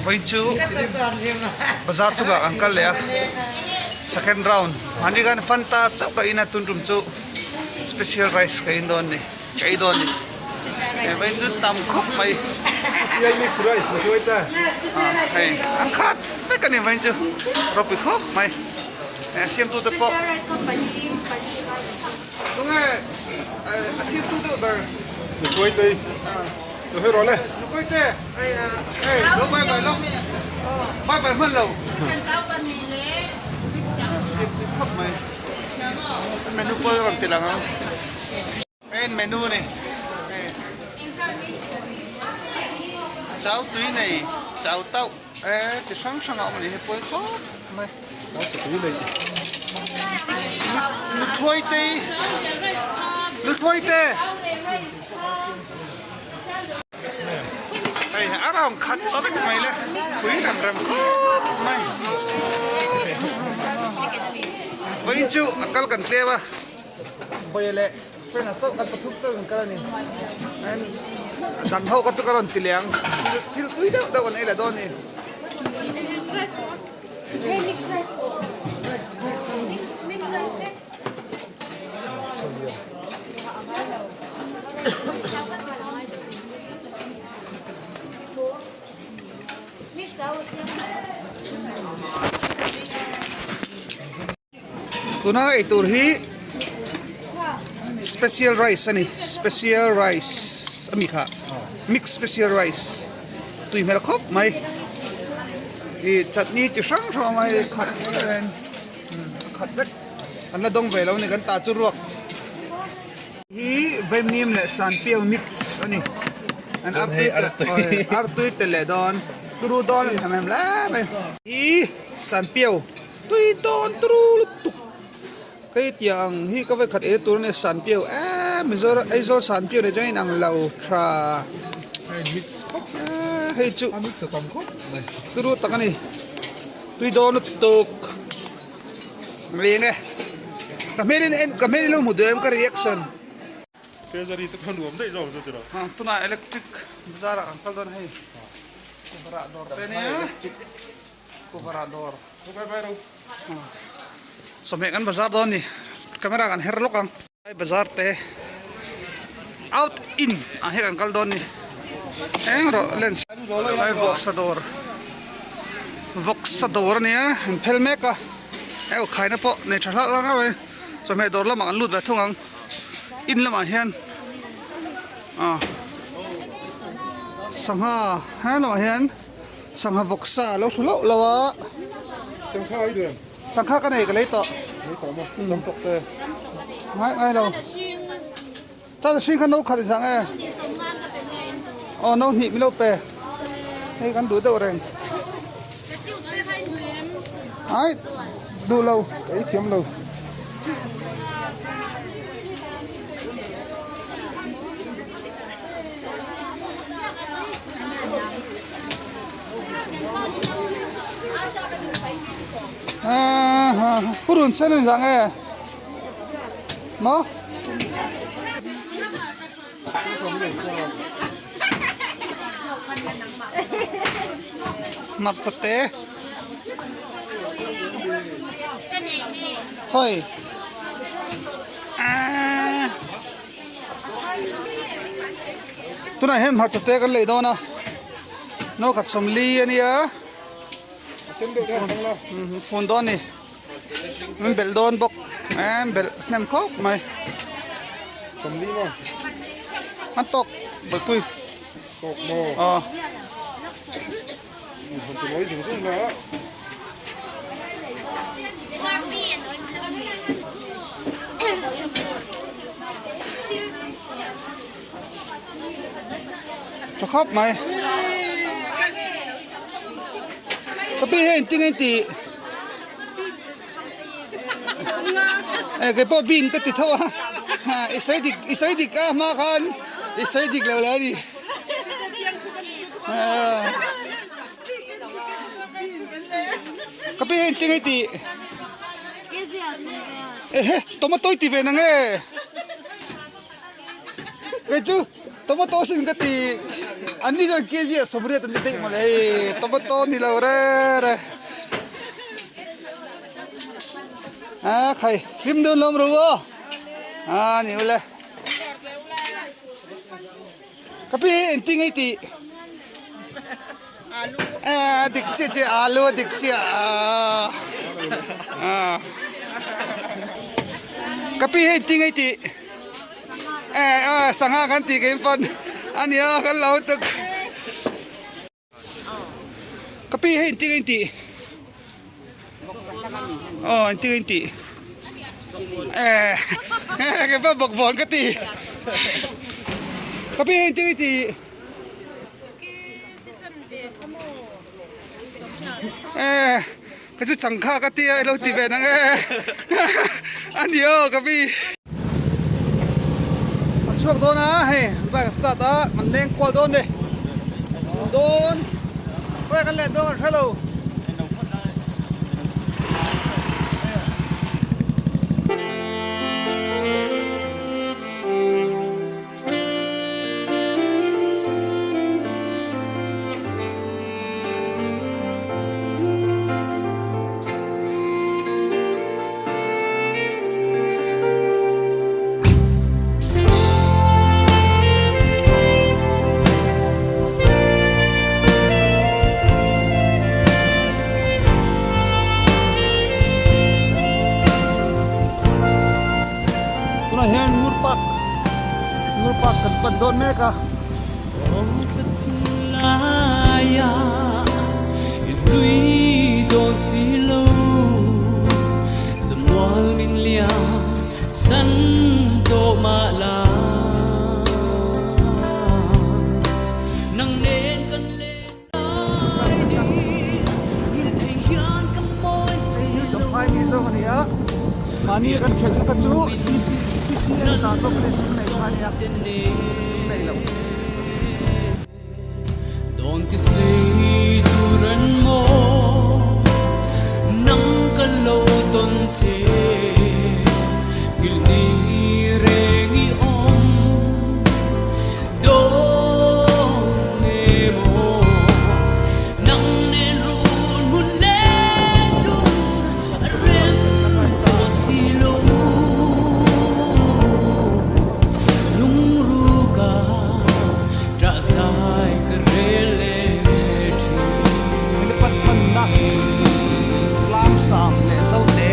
Vawiin chu bazar chungah an kal leh a second round mahni khan fanta chauh ka in a tun tum chu special rice ka in dawn a ni ka ei dawn a ni he vawiin chu tam khawp mai Special mix rice na hruai ta hei an khat vek a ni vawiin chu ropui khawp mai a siamtu te pawh tunge a siamtu deuh ber na hruai te Lo hei rawh le. Nupui te. Hei lo bye bye lo. Bye bye hman lo. Sip tui khawp mai. Menu pawh rawn ti lang ang. Main menu ni. Chau tui nei chau tauh e chi hrang hrang a awm a ni hei pawi khawp mai. Chau tui nei. Nuthuai te. Nuthuai te. Hei a round khat ta vek mai le pui rem rem khawp mai vawiin chu a kal kan tlem a vawi leh friend a chauh kan pathum chauh kan kal a ni a dang ho kha chu ka rawn ti leh ang thil tui deuh deuh kan ei leh dawn a ni. Tuna eitur hi special rice a ni special rice a mi kha mix special rice tui hmel khawp mai ih chutney chi hrang hrang a awm a hei khat khat vek. An la dawng ve lo a ni kan tah chu ruak hi vaimim leh sanpiau mix a ni an artui artui te leh dawn turu dawn a ni hem hem hle mai hi sanpiau tui dawn turu lutuk hei tiang ang hi ka vawikhat ei tur a ni sanpiau eee Mizoram Aizawl sanpiau nen chuan a inang lo tha hei chu turu tak a ni tui dawn lutuk. Ring e. Ka hmel in en ka hmel in lo hmu duh em ka reaction. Treasury te kha nuam daih zawk chu tiraw. Ha tunah electric bazar ah kan kal dawn hei. Kuvarah dawr te ania. Kuvarah dawr. Bye bye ro. Sawmheh kan bazar dawn ni. Camera kan her lawk ang. Lai bazar te out in ah hian kan kal dawn ni. Eng rawh lens. Lai vawksa dawr. Vawksa dawr ania an phel mek a hei aw khaina pawh nei tha hlauh hlauh mai chawhmeh dawr lamah kan lut ve thung ang in lamah hian ah sangha he lamah hian sangha vawksa a lo hru hlauh lo a sangha ka nei ka lei tawh ngai ngai lo Chuan hring kha no khat i zang e. Aw no hnih min lo pe. Hei kan duh deuh reng. Ai duh lo. Ka ei thiam lo. Ha ha purun sen in zang e. Maw? Hmarcha te. Hoi. Ah. Tunah hian hmarcha te kan lei dawn a. No khat sawmli a nia. Fun dawn a ni. Min belh dawn bawk em belh hnem khawp mai Sawmli maw an tawk bawlhpui tawk maw aw han ti mawi zung zung la tha khawp mai ka pi hei engtin nge tih Eh kei pawh bin ka ti tho a i sawi dik i sawi dik a hma khan i sawi dik lo le a ni ka pi hei engtin nge tih ehe tomato i ti ve nang e kei chu tomato sin ka ti. An ni chuan kg ah 80 an ti daih mawle hei tomato ni lo re re. A khai hlim deuh lawm ru aw. A ni ule. Ka pi hi engtin nge i tih? A dik chiah chiah alu a dik chiah a. Ka pi hi engtin nge i tih? Sangha kan tih kein pawn a nia kan lo tuk. Ka pi hei engtin nge in tih? Aw engtin nge in tih? Eh kei pawh bawkbawn ka ti. Ka pi hei engtin nge i tih? Eh ka chu changkha ka tia i lo ti ve nang e. A ni aw ka pi. An chhuak dawn a hei bike a start a an leng kual dawn ni dawn khawiah kan leh dawn kan hre lo. Tunah hian Ngur Park Ngur Park kan pan dawn mek a. Champhai ni zawk a ni a, mahni a kan khelh kha chu CCN ta zawk a ni chung nei kha a nia, chung nei lo. Helipad hmanna tlang sang leh zote.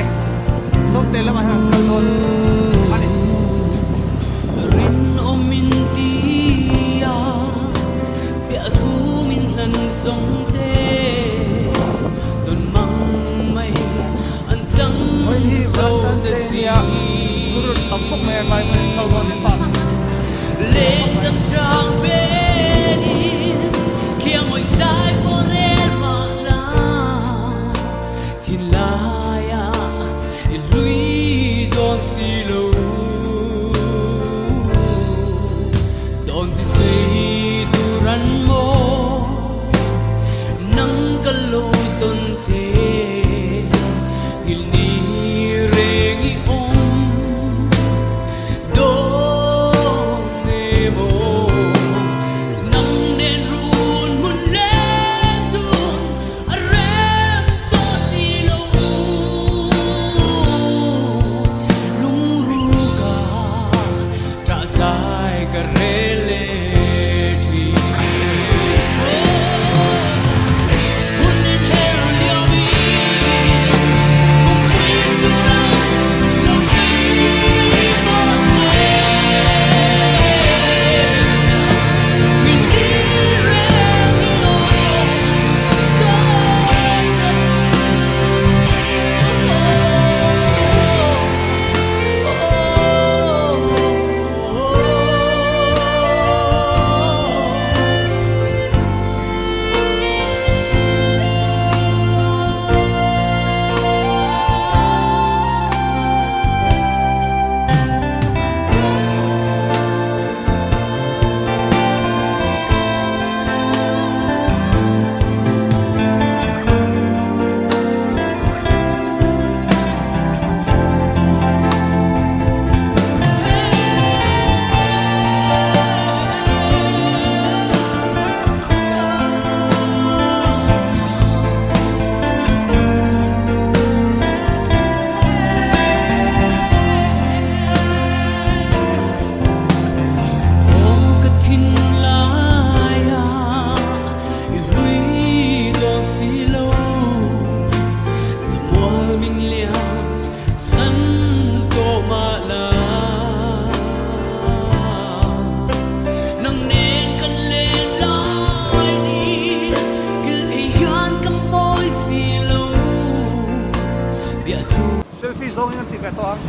tawh ang.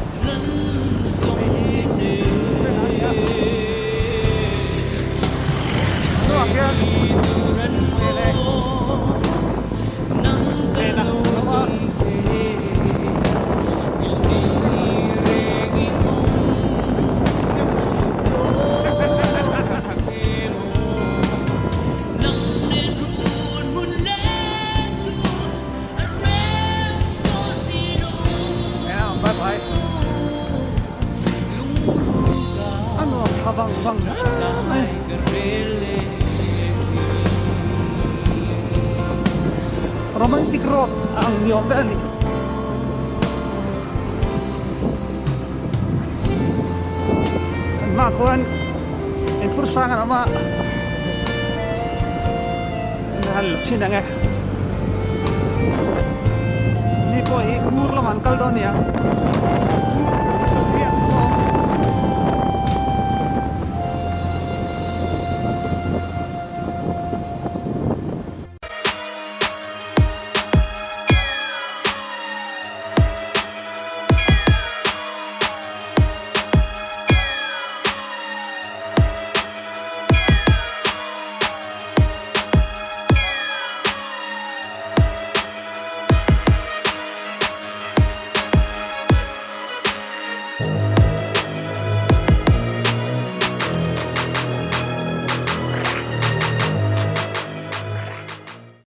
Hei hi train a ni a. Chungah khian hei le train a awm a. Bye bye. A nuam thla vang vang hle mai. Romantic road a ang ni awm vel a ni. An hmaah khuan inphur sang an awm a. Han la chhin ang e. Ni pawh hi ngur lamah an kal dawn a ni ang.